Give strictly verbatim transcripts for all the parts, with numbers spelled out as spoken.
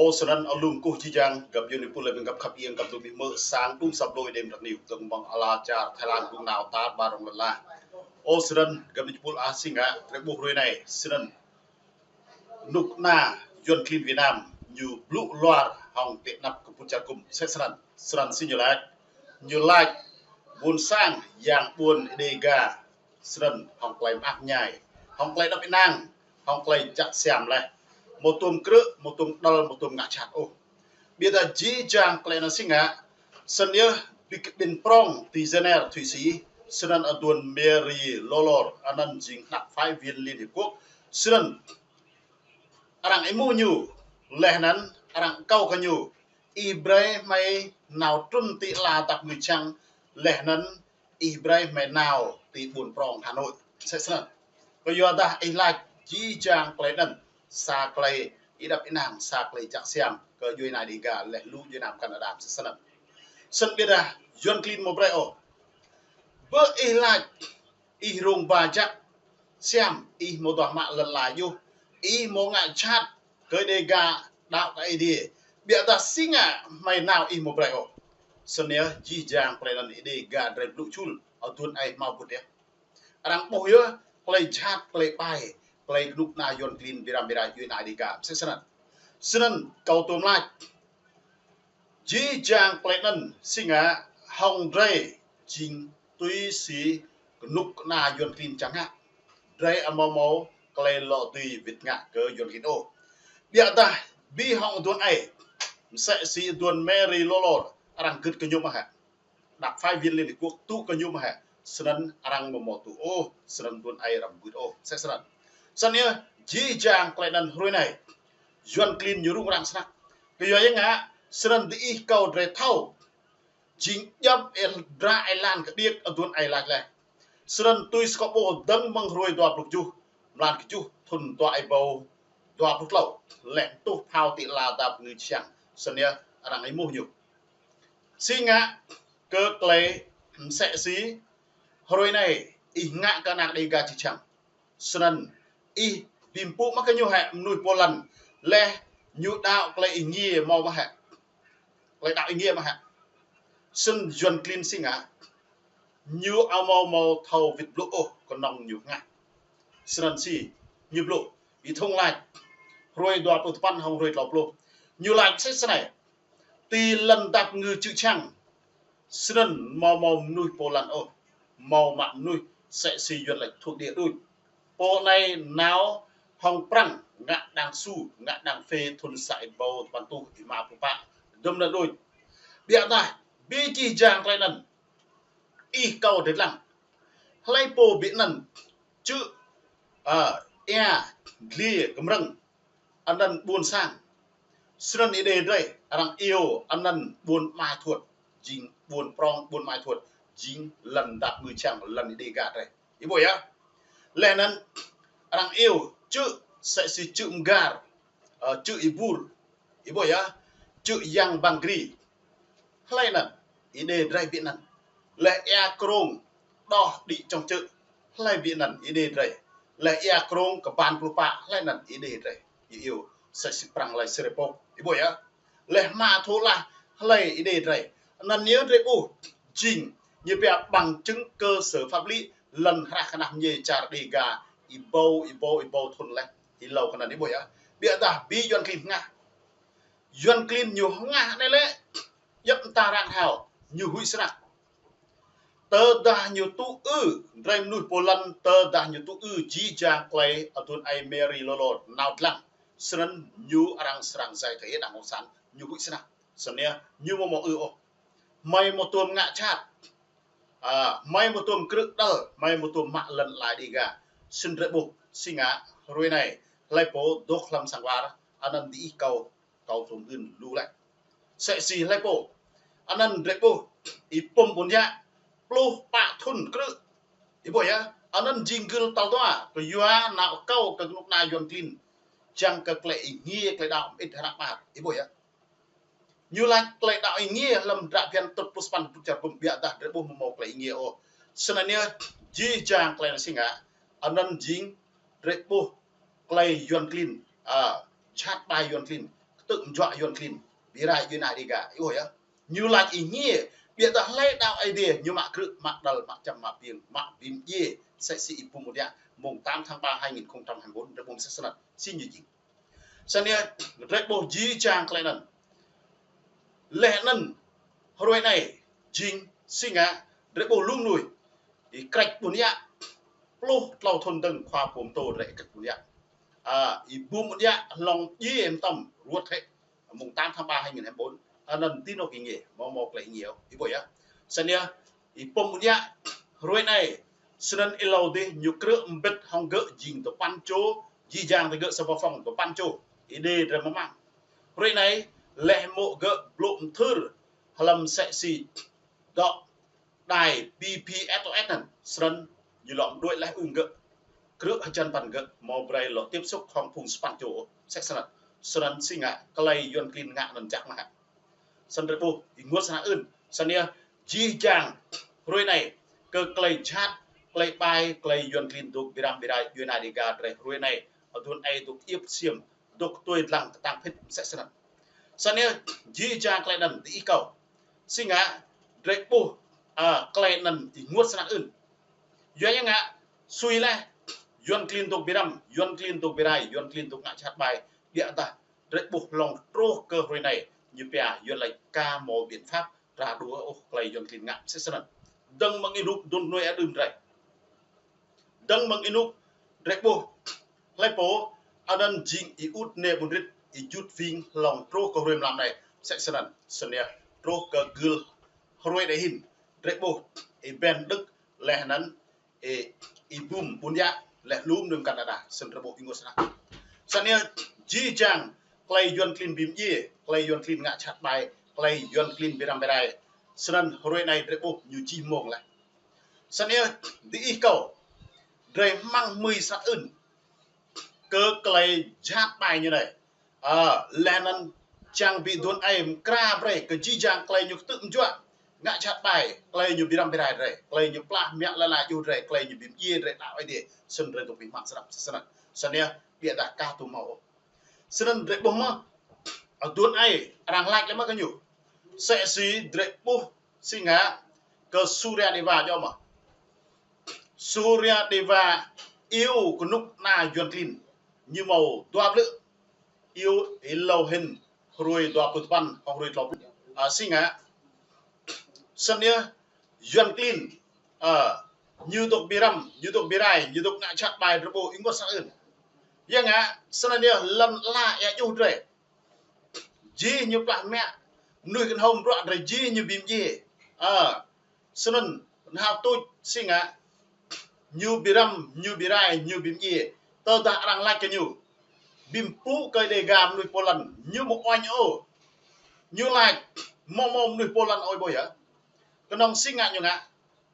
Ơ, snăn alum kơ jih jang, găp djuê êpul lĕ găp khăp iêng găp djuê ƀing mơ̆ sang đŭng săp lôi đêm ră anei, dơ̆ng mơ̆ng ala čar Thái Lan đŭng nao tar ƀar rŏng lăn ala. Ơ, snăn găp djuê êpul ah si ngă, drei ƀuh hrơi anei, snăn kơnuk kơna Yuăn klin Việt Nam ñu blŭ luar hŏng ti anăp kơ ƀut čar gŭm, msĕ snăn, snăn si ñu lač. Ñu lač ƀuôn sang yang ƀuôn Đêga, snăn hŏng klei mơak mơñai, hŏng klei êđăp ênang, hŏng klei jăk siam leh. Mâo tuôm krư̆, mâo tuôm đăl, mâo tuôm ngă jhat ôh. Ƀiădah jih jang klei anăn si ngă, snăn yơh bi kƀĭn prŏng ti Geneva, Thụy Sĩ, snăn aduôn Mary Lawlor, anăn jing đặc phái viên Liên Hiệp Quốc, snăn arăng êmuh ñu, leh anăn arăng akâo kơ ñu, ih brei hmei nao trŭn ti ala dap kngư čhiăng, leh anăn ih brei hmei nao ti ƀuôn prŏng Hà Nội, msĕ snăn. Kyuadah ih lač jih jang klei anăn sa klei êđăp ênang, sa klei jăk siam kơ djuê ana Đêga leh lu djuê ana Canada, msĕ snăn. Snăn ƀiădah Yuăn klin amâo brei ôh. Bơ ih lač ih rông ba jăk siam, ih amâo duah mă lăn ala djuh, ih amâo ngă jhat kơ Đêga, đăo kơ Aê Diê, ƀiădah si ngă hmei nao ih amâo brei ôh. Snăn yơh jih jang klei anăn Đêga drei blŭ čul, aduôn aê hmao bŭt yơh. Arăng ƀuh yơh klei jhat, klei ƀai, klei kơnuk kơna Yuăn klin bi ram bi rai djuê ana Đêga, msĕ snăn. Snăn kâo tuôm lač, jih jang klei anăn si ngă, hŏng drei jing tui si kơnuk kơna Yuăn klin čiăng ngă. Drei amâo mâo klei lŏ dưi wĭt ngă kơ Yuăn klin ôh. Ƀiădah bi hŏng aduôn aê, msĕ si aduôn Mary Lawlor, arăng gưt kơ ñu mơ̆ hĕ, đặc phái viên Liên Hiệp Quốc tŭ kơ ñu mơ̆ hĕ, snăn arăng amâo mâo tŭ ôh, snăn aduôn aê arăng gưt ôh, msĕ snăn. Snăn yơh jih jang klei anăn hrơi anei, Yuăn klin ñu rŭng răng snăk. Kyua ya ngă, snăn diih kâo drei thâo, jing djăp êl-, dra êlan kơ điêk aduôn aê lač leh. Snăn tui si kâo ƀuh dơ̆ng mơ̆ng hruê dua pluh kjuh, mlan kjuh, thŭn dua êbâo dua pluh tlâo, leh tuh phao ti ala dap kngư čhiăng, snăn yơh arăng êmuh ñu, si ngă kơ klei msĕ si hrơi anei ih ngă kơ anak Đêga čiăng. Snăn ih bi mpŭ mă kơ ñu hĕ mnuih pô lăn, leh ñu đăo klei êngiê mâo mơ̆ hĕ, klei đăo êngiê mơ̆ hĕ. Snăn Yuăn klin si ngă, ñu amâo mâo thâo wĭt blŭ ôh, kơnơ̆ng ñu hngah. Snăn si ñu blŭ, ih thâo lač, hruê dua pluh tơpăn hŏng hruê tlâo pluh, ñu lač msĕ snei, ti lăn dap kngư čư̆ čhiăng, snăn amâo mâo mnuih pô lăn ôh, mâo mă mnuih msĕ si Yuăn lač thuộc địa đuč. Pô anei nao hŏng Prăng ngă đang su, ngă đang phê thŭn sa êbâo tơpăn êtuh êma pluh pă, dŭm anăn đuč. Ƀiădah bi jih jang klei anăn, ih kâo drei dlăng, hlei pô bi anăn čư̆, a, êa, dliê, kmrơ̆ng, anăn ƀuôn sang. Snăn Êđê drei, arăng iêu anăn ƀuôn Mai Thuột, jing ƀuôn prŏng ƀuôn Mai Thuột, jing lăn dap kngư čhiăng lăn Đêga drei. Ih ƀuh yơh. Leh anăn arăng iêu čư̆ msĕ si čư̆ Mgar, ơ, čư̆ Êbur. Ih ƀuh yơh, čư̆ Yang Bangri. Hlei anăn, Êđê drei bi anăn. Leh êa krông, đoh đĭ čŏng čư̆. Hlei bi anăn, Êđê drei. Leh êa krông kban pluh pă, hlei anăn, Êđê drei. Ih iêu, msĕ si Prăng lač srepok. Ih ƀuh yơh. Leh hma thâo lah, hlei, Êđê drei. Anăn yơh drei ƀuh, jing, ñu pia bằng chứng cơ sở pháp lý, lăn hrah knah mñê čar Đêga, êbâo, êbâo, êbâo thŭn leh, êlâo kơ anăn ih ƀuh yơh. Ƀiădah bi Yuăn klin hngah. Yuăn klin ñu hngah anei lĕ, djăp mta arăng thâo, ñu huĭ snăk. Tơdah ñu tŭ ư, drei mnuih pô lăn, tơdah ñu tŭ ư jih jang klei aduôn aê Mary Lawlor nao dlăng, snăn ñu arăng srăng giải thể Đảng Cộng sản, ñu huĭ snăk. Snăn yơh, ñu amâo mâo ư ôh. Hmei mâo tuôm ngă jhat. A, hmei mâo tuôm krư̆ đăl, hmei mâo tuôm mă lăn ala Đêga. Snăn drei ƀuh, si ngă, hruê anei, hlei pô dôk hlăm sang war, anăn diih kâo, kâo tuôm hưn lu leh. Msĕ si hlei pô. Anăn drei ƀuh, Y-Pum Ƀuôn Yă, pluh pă thŭn krư̆. Ih ƀuh yơh, anăn jing gưl tal dua, kyua nao akâo kơ kơnuk kơna Yuăn klin. Čiăng kơ klei êngiê, klei đăo mơĭt hră ƀar. Ih ƀuh yơh. Ñu lač klei đăo êngiê hlăm hdră bhiăn tŭt pluh sa păn ƀut čar gŭm ƀiădah drei ƀuh amâo mâo klei êngiê ôh. Snăn yơh jih jang klei anăn si ngă, anăn jing drei ƀuh klei Yuăn klin, a, jhat ƀai Yuăn klin, tơ̆ mơjuă Yuăn klin, ƀing rai djuai ania Dega, ih ƀuh yơh. Ñu laĭ ih ngiê, ƀiădah hlơi đaŏ Ơi Adai, ñu mă krư̆, mă đăl, mă čăm, mă ƀing, mă ƀing djuai, sĕ si ih bum ƀuôn yă, mông tám tháng ba hai nghìn không trăm hai mươi bốn, drei ƀuh mơsĕ snăn, si ñu jing. Snăn yơh, drei ƀuh jih jang klei anăn. Leh anăn, hruê anei, jing, si ngă, drei ƀuh lu mnuih, ih krĕč ƀuôn yă, pluh tlâo thŭn dơ̆ng khua pô mtô drei ih krĕč ƀuôn yă. A, ih bum ƀuôn yă, hlŏng djiê mtam, ruăt hĕ, mông tám tháng ba hai nghìn hai mươi bốn, anăn ti anôk ih ngiê, mâo mâo klei ih ngiê, ih ƀuh yơh. Snăn yơh, ih bum ƀuôn yă, hruê anei, snăn êlâo dih ñu krư̆ mbĭt hŏng gơ̆ jing dua păn čô, jih jang tơ gơ̆ sa boh phung dua păn čô, ih đei drei mơ̆ng. Hruê anei, leh mơ̆ gơ̆ blŭ mthưr, hlăm sĕ si, dŏ, đài B P S O S anăn, snăn, ñu lŏ mđuĕ leh ung gơ̆, krư̆ hjăn păn gơ̆, mâo brei lŏ tiếp xúc hŏng phung sa păn čô, sĕ snăn, snăn si ngă, klei Yuăn klin ngă anăn jăk mơh hă. Snăn drei ƀuh, ih ƀuh snăn ưn. Snăn yơh, jih jang, hruê anei, kơ klei jhat, klei ƀai, klei Yuăn klin dôk bi răm bi rai, djuai ania Dega drei hruê anei, aduôn aê dôk iêp siêm, dôk tui dlăng ktang phĭt mơsĕ snăn. Snăn yơh, jih jang klei anăn diih kâo. Si ngă, drei ƀuh, a, klei anăn ih ƀuh snăn ưn. Yua ya ngă, sui leh, Yuăn klin dôk bi răm, Yuăn klin dôk bi rai, Yuăn klin dôk ngă jhat ƀai, ƀiădah, drei ƀuh hlŏng truh kơ hruê anei, ñu pia Yuăn laĭ ka mâo biện pháp, tra đũa ôh klei Yuăn klin ngă mơsĕ snăn. Dơ̆ng mơ̆ng ênuk dŭn nuai ađưm drei. Dơ̆ng mơ̆ng ênuk drei ƀuh. Hlei pô, anăn jing ih ŭt nê ƀun rit, ih jut ving hlŏng truh kơ hruê mlam anei, mơsĕ snăn, snăn yơh, truh kơ gưl hruê anei hĭn, drei ƀuh, ih ƀen đưk, leh anăn, ê, ih bum ƀuôn yă, leh lu mnuih mkăn đa đa, snăn drei ƀuh ih ƀuh snăn. Snăn yơh, jih jang, klei Yuăn klin bi mdjiê, klei Yuăn klin ngă jhat ƀai, klei Yuăn klin bi răm bi rai. Snăn hruê anei drei ƀuh ñu jih mông leh. Snăn yơh, diih kâo, drei hmăng hmưi snăn ưn, kơ klei jhat ƀai ñu anei. A, leh anăn čiăng bi aduôn aê mkra brei kơ jih jang klei ñu ktư̆ mjuă. Ngă jhat ƀai, klei ñu bi răm bi rai drei, klei ñu plah mă lăn ala djuh drei, klei ñu bi mdjiê drei đaŏ Ơi Adai, snăn drei dôk bi hmăng srăng, snăn. Snăn yơh, ƀiădah ka tuôm mâo ôh. Snăn drei ƀuh mơh, aduôn aê, arăng lač leh mơh kơ ñu. Sĕ si drei ƀuh, si ngă, kơ Surya Deva djŏ mơh. Surya Deva iêu kơnuk kơna Yuăn klin. Ñu mâo dua blư̆. Iêu êlâo hĭn hruê dua pluh dua păn, hŏng hruê tlâo pluh. A, si ngă. Snăn yơh Yuăn klin. A, ñu dôk bi răm, ñu dôk bi rai, ñu dôk ngă jhat ƀai drei ƀuh ih ƀuh snăn ưn. Ya ngă, snăn yơh lăn ala êa djuh drei. Jih ñu plah mă, mnuih kơnhâo mruă drei jih ñu bi mdjiê. A, snăn, knhal tuč si ngă, ñu bi răm, ñu bi rai, ñu bi mdjiê. Tơdah arăng lač kơ ñu, bi mpŭ kơ Dega mnuih pô lăn, ñu mơ̆ uañ ôh. Ñu lač, mâo mâo mnuih pô lăn ôh ƀuh yơh. Knŏng si ngă ñu ngă,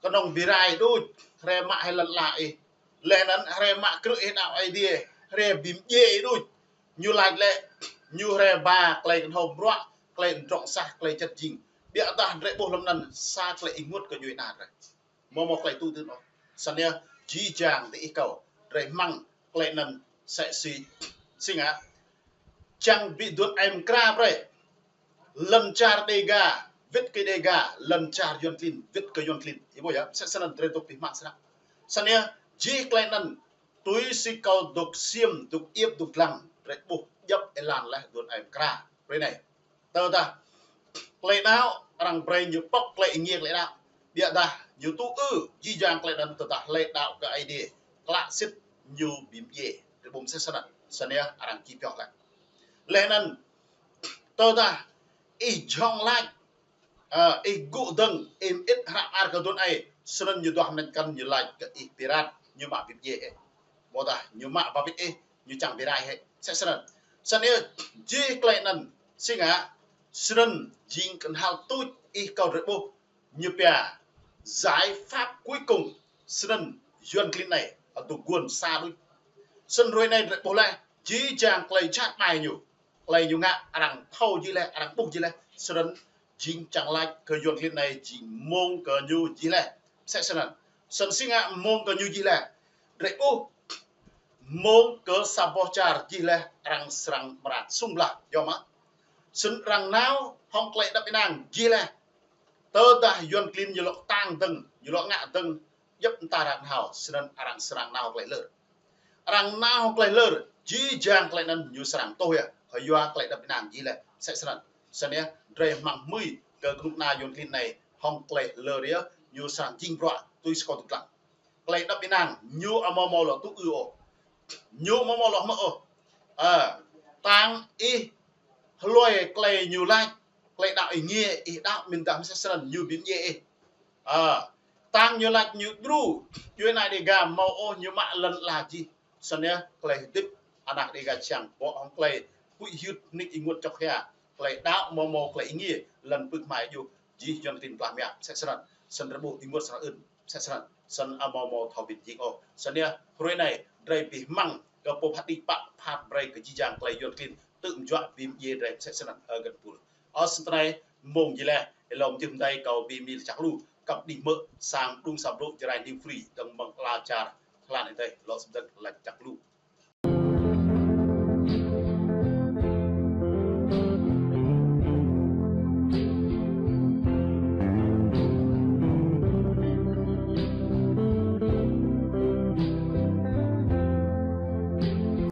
knŏng bi rai đuč, hriê mă hĕ lăn ala ih. Leh anăn hriê mă krư̆ ih đaŏ Ơi Adai, hriê bi mdjiê ih đuč. Ñu lač lĕ, ñu hriê ba klei kơnhâo mruă, klei mdrŏng sah, klei čăt jing. Ƀiădah drei ƀuh hlăm anăn sa klei ênguôt kơ djuê ana drei. Mâo mâo klei tŭ dưn ôh. Snăn yơh, jih jang diih kâo, drei hmăng klei anăn sĕ si, si ngă. Čiăng bi aduôn aê mkra brei. Lăn čar Dega, wĭt kơ Dega, lăn čar Yuăn klin, wĭt kơ Yuăn klin. Ih ƀuh yơh, sĕ snăn drei dôk bi hmăng srăng. Snăn yơh, jih klei anăn, tui si kâo dôk siêm, dôk iêp, dôk dlăng, drei ƀuh djăp êlan leh aduôn aê mkra. Brei anei. Tơdah klei đaŏ, arăng brei ñu pŏk klei êngiê klei đaŏ. Ƀiădah ñu tŭ ư, jih jang klei anăn tơdah klei đaŏ kơ Ơi Adai. Klă sĭt ñu bi mdjiê. Drei ƀuh mơsĕ snăn. Snăn yơh arăng či pioh leh. Leh anăn, tơdah ih jhŏng lač, a, ih gŭ dơ̆ng, ih mơĭt hră mơar kơ aduôn aê, snăn ñu duah mnêč kăn ñu lač kơ ih bi rat, ñu mă bi mdjiê hĕ. Ƀôdah ñu mă ba wĭt ih, ñu čiăng bi rai hĕ. Sĕ snăn. Snăn yơh, jih klei anăn, si ngă, snăn jing knhal tuč ih kâo drei ƀuh, ñu pia, giải pháp cuối cùng, snăn Yuăn klin anei, adôk guôn sa đuč. Snăn hruê anei drei ƀuh leh, jih jang klei jhat ƀai ñu. Klei ñu ngă, arăng thâo jih leh, arăng ƀuh jih leh, snăn jing čiăng lač kơ Yuăn klin anei, jing mông kơ ñu jih leh. Sĕ snăn. Snăn si ngă mông kơ ñu jih leh. Drei ƀuh, mông kơ sa boh čar jih leh, arăng srăng mrat sung blah. Yơh mơh. Snăn arăng nao hŏng klei êđăp ênang jih leh. Tơdah Yuăn klin ñu lŏ ktang dơ̆ng, ñu lŏ ngă dơ̆ng, djŏp mta arăng nao, snăn arăng srăng nao klei lơr. Arăng nao klei lơr, jih jang klei anăn ñu srăng tuh yơh, kyua klei êđăp ênang jih leh, msĕ snăn. Snăn yơh, drei hmăng hmưi kơ knŭk kna Yuăn klin anei hŏng klei lơr yơh, ñu srăng jing bruă tui si kâo tŭ dlăng. Klei êđăp ênang, ñu amâo mâo lŏ tŭ ư ôh. Ñu amâo mâo lŏ hmư̆ ôh. Ơ, tang ih hluê klei ñu lač, klei đăo ih ngiê, ih đăo mĭndah msĕ snăn ñu bi mdjiê ih. Ơ, tang ñu lač ñu đru, djuê ana Đêga mâo ôh ñu mă lăn ala jih. Snăn yơh, klei hdĭp anak Đêga čiăng bŏ hŏng klei huĭ hyưt nik ênguôt čŏk hia. Klei đăo amâo mâo klei ih ngiê, lăn pưk hmai djuh, jih Yuăn klin plah mă, msĕ snăn. Snăn rơbŭ ênguôt srăng ưn, msĕ snăn. Snăn amâo mâo thâo bĭt jing ôh. Snăn yơh, hruê anei, drei bi hmăng kơ pô phat đĭ pă phat brei kơ jih jang klei Yuăn klin tŭ mjuă bi mdjiê drei msĕ snăn, ơ găt pul. Ơ snăn tơnai, mông jih leh, êlâo mjưh mdei kâo bi mil čăk lu, kăp đih mơ̆, sang đung sa blŭ Jrai Ning Free, dơ̆ng mơ̆ng ala čar, hlan êdeh, lŏ sơdơ̆ng lač čăk lu.